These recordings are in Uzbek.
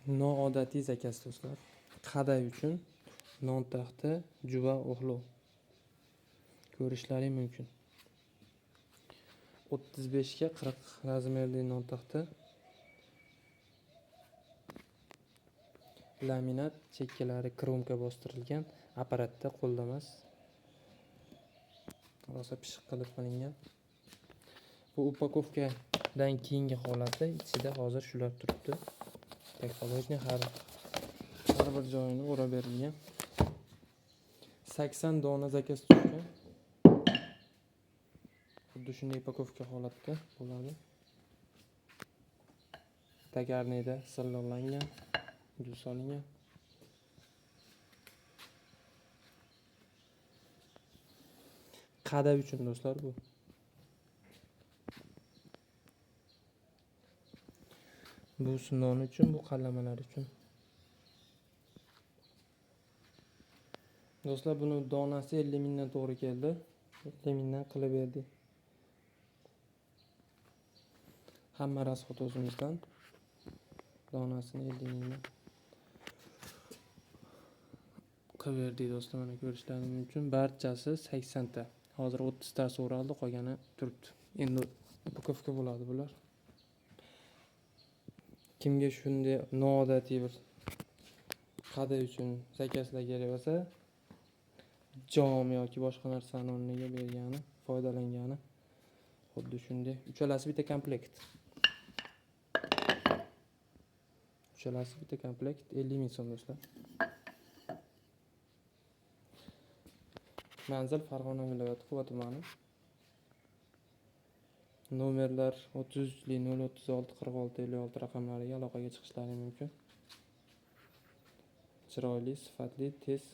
Noodatiy zakaz do'stlar. Qaday uchun non taxta juva o'xlov. Ko'rishlaring mumkin. 35 ga 40 razmerli non taxta. Laminat, chekkalari kromka bostirilgan, apparatda qo'lda emas. Rosa pishiq qilib qilingan. Bu upakovkadan keyingi holati, ichida hozir shular turibdi. Как положено, har bir joyini o'rab berilgan. 80 dona zakaz tushgan. Xuddi shunday upakovka holatda bo'ladi. Takarniyda silliqlangan, gul solingan. Qada uchun do'stlar bu. Bu non uchun, bu qallamalar uchun. Do'stlar, buni donasi 50 mingdan to'g'ri keldi. 50 mingdan qilib berdik. Hamma rasxod o'zimizdan. Donasini 50 mingdan qilib berdik do'stlar, mana ko'rishlaringiz mumkin. Barchasi 80 ta. Hozir 30 tasi o'raldi, qolgani turibdi. Endi upakovka bo'ladi bular. Kimga shunday noodatiy bir qada uchun zakazlar kerak bo'lsa, jom yoki boshqa narsani o'rniga bergani, foydalangani xuddi shunday. Uchalasi bitta komplekt. Uchalasi bitta komplekt 50 ming so'm do'stlar. Manzil Farg'ona viloyati Quva tumani. Nomerlar 33 0 36 46 56 raqamlariga aloqaga chiqishlari mumkin. Chiroyli, sifatli, tez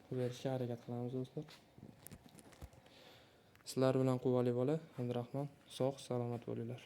qilib berishga harakat qilamiz do'stlar. Sizlar bilan Quvali bola Abdurahmon. Sog', salomat bo'linglar.